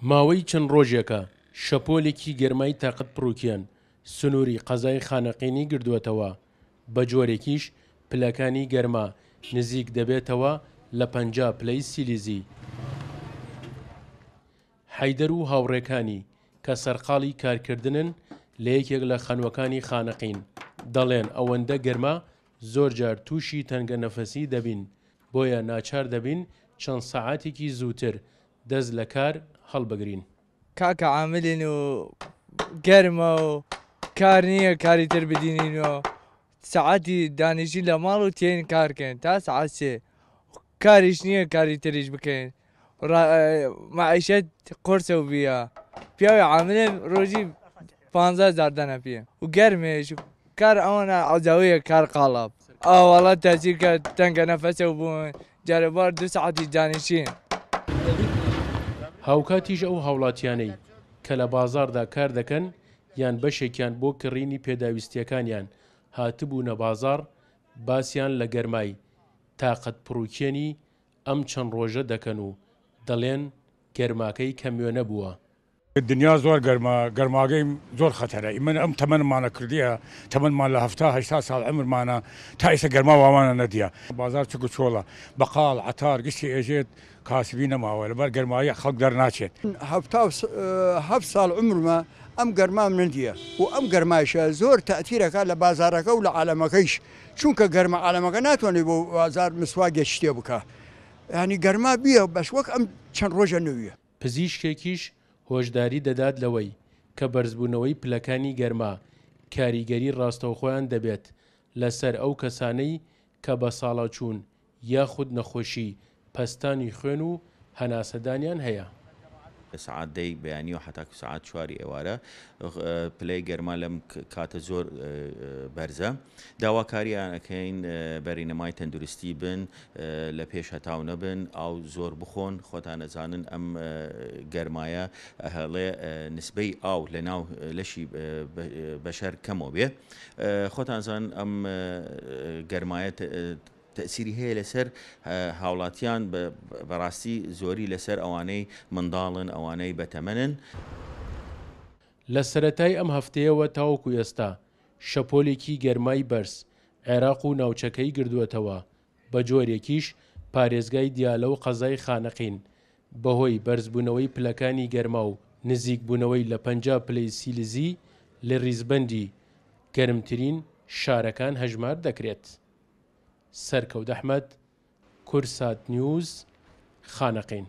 ماوەی چەند ڕۆژێکە شەپۆلێکی گەرمای تاقەت پڕوکێن سنووری قەزای خانەقینی گردووەتەوە، بەجۆرێکیش پلەکانی گەرما نزیک دەبێتەوە لە 50 پلەی سیلیزی. حەیدەر و هاوڕێکانی کە سەرقاڵی کارکردنن لە یەکێک لە خانووەکانی خانەقین، دەڵێن ئەوەندە گەرمە زۆرجار تووشی تەنگەنەفەسی دەبین، بۆیە ناچار دەبین چەند سەعاتێکی زووتر دەست لە کار هەڵبگرین. کاکە عاملین و گەرمە و کار نییە کاری تر بدینین و سەعاتی دانیشین لە ماڵ و تێین کار کەین تا سەعات سێ کاریش نییە کاری تریش بکەین مەعیشەت قورسە و بیە پیاوی عاملێ ڕۆژی 15 هەزار دەنە پێ و گەرمێش کار ئەوەنە عەزاویە کار قاڵب ئاوەڵا تەسیر کە تەنگە نەفەسە و بوون جارەبار دو سەعاتی دانیشین. هاوکاتیش ئەو هاوڵاتیانەی کە لە بازاڕدا کار دەکەن یان بەشێکیان بۆ کڕینی پێداویستییەکانیان هاتبوونە بازاڕ باسیان لە گەرمای تاقەت پڕوکێنی ئەم چەند ڕۆژە دەکەن و دەڵێن گەرماکەی کەموێنە بووە. دنیا زۆر گەرمە گەرماگەی زۆر خەتەرە ئیمە ئەم تەمەنمانە کردیە تەمەنمان لە هەفتا هەشتا ساڵ عەمرمانە تا ئیسە گەرما وامانە نەدیە بازار چک و چۆڵە بەقاڵ عەتار گشتی ئێژێت کاسبی نەماوە لەبەر گەرمایی خەڵک دەرناچێت. 77 ساڵ عومرمە ئەم گەرمام نەدیە و ئەم گەرمایشە زۆر تەئتیرەکا لە بازارەکە و لە عالەمەکەیش چونکە گەرمە عالەمەکە ناتوانێت بۆ بازار مسواگێک شتێ بکا یانی گەرما بیە بەس وەک ئەم چەند ڕۆژە نەویە. پزیشکێکیش هۆشداری دەدات لەوەی کە بەرزبوونەوەی پلەکانی گەرما کاریگەری ڕاستەوخۆیان دەبێت لەسەر ئەو کەسانەی کە بەساڵاچوون یاخود نەخۆشی پەستانی خوێن و هەناسەدانیان هەیە. لە سەعات دەی بەیانیەوە حەتاکو سەعات چواری ئێوارە پلەی گەرما لەم کاتە زۆر بەرزە داواکاریان ئەکەین بەرینەمای تەندروستی بن لە پێش هەتاو نەبن ئاو زۆر بخۆن خۆتان ئەزانن ئەم گەرمایە ئەهڵێ نسبەی ئاو لە ناو لەشی بەشەر کەمەوە بێ خۆتان زان ئەم گەرمایە تەئسیری هەیە لەسەر هاوڵاتیان بەڕاستی زۆری لەسەر ئەوانەی منداڵن ئەوانەی بەتەمەنن. لە سەرەتای ئەم هەفتەیەوە تاوەکو ئێستا شەپۆلێکی گەرمای بەرز عێراق و ناوچەکەی گردووەتەوە، بەجۆرێکیش پارێزگای دیالە و قەزای خانەقین بەهۆی بەرزبوونەوەی پلەکانی گەرما و نزیکبوونەوەی لە 50 پلەی سیلزی لە ریزبەندی گەرمترین شارەکان هەژمار دەکرێت. سەرکەوت ئەحمەد، کوردسات نیوز، خانەقین.